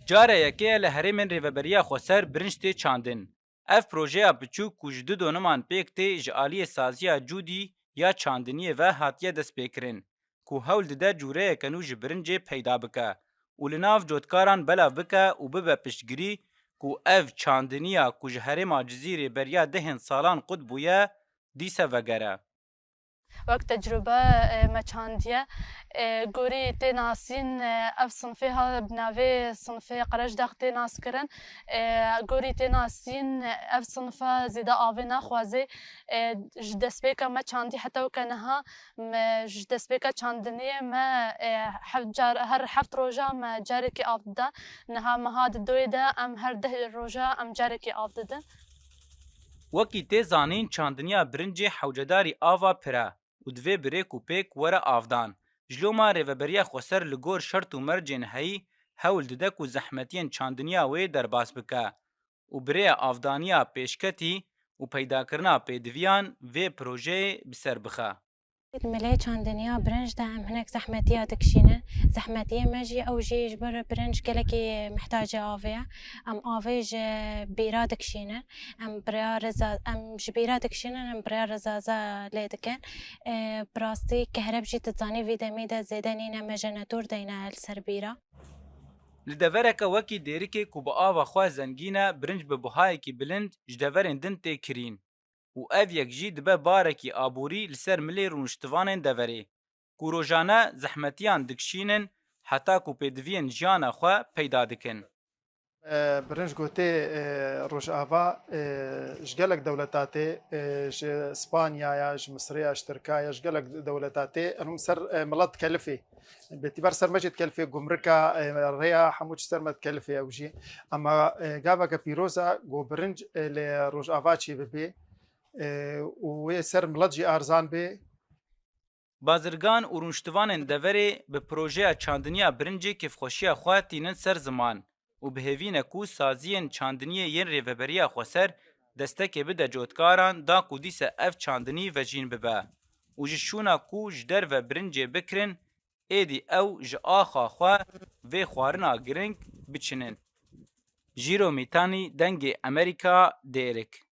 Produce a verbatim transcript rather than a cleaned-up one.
Cara yekê ye li herêmên Rêveberiya Xweser birinc tê çandin. Ev projeya biçûk ku ji du doniman pêk tê ji aliyê saziya Cûdî ya çandiniyê ve hatiye destpêkirin, ku hewl dide cûreyeke nû ji birincê peyda bike û li nav cotkaran belav bike û bibe piştgirî ku ev çandiniya ku ji herêma Cizîrê beriya dehên salan qut bûye, dîse vegere. Wek tecrûbe e, me çandiye. E, gorî tê nasîn e, ev sinfê ha bi navê sinfê Qerecdax tê naskirin. E, gorî tê nasîn ev sinfa zêde avê naxwaze. E, ji destpêka me çandî heta weke niha me ji destpêka çandiniyê me e, heft car, her heft roja me carekê av dida. Niha meha di doyê de em her deh roja em carekê av didin. Wekî tê zanîn çandiniya birincê hewcedarî ava pir e û divê bi rêk û pêk were avdan. Ji loma Rêveberiya Xweser li gor şert û mercên heyî hewl dide ku zehmetiyên çandiniya wê derbas bike û bi rêya avdaniya pêşketî û peydakirina pêdiviyan vê projeyê bi ser bixe. Milê çandiniya birinc de em hinek zehmetiya dikişînin. Zehmetiyê me jî ew jî ji ber birinc gelekî mihtacê avê ye. Em avê ji bîra dikişînin. Em bi rêya riza, em ji bîra dikişînin, em bi rêya rizaza lê dikin. E, bi rastî kehreb jî tu zanî vî demî de zêde nîne, me jeneratôr deyne li ser bîra. Li devereke wekî Dêrikê ku bi ava xwe zengîn e, birinc bi buhayekî bilind ji deverên din tê kirîn û ev yek jî dibe barekî aborî li ser milê rûniştivanên deverê ku rojane zehmetiyan dikişînin heta ku pêdiviyên jiyana xwe peyda dikin. Birinc gotê Rojava ji gelek dewleta tê, ji Spanya ya, ji Misirê ya, ji Tirka ya, ji gelek dewleta tê. Enim ser milet dikelifê. Bêtîbar ser me jî dikelifê, gumrika, rêya, hemû çi ser me dikelifê ew jî. Ema gaveke pîroz e ku birinc li Rojava çê bibê û wê ser milet jî arzan bê. Bazirgan û rûniştivanên deverê bi projeya çandiniya birincê kêfxweşiya xwe tînin ser ziman û bi hêvî ne ku saziyên çandiniyê yên Rêveberiya Xweser destekê bide cotkaran da ku dîse ev çandinî vejîn bibe û ji şûna ku ji derve birincê bikirin, êdî ew ji axa xwe vê xwarina giring biçinin. Jîro Mîtanî, Dengê Emerîka, Dêrik.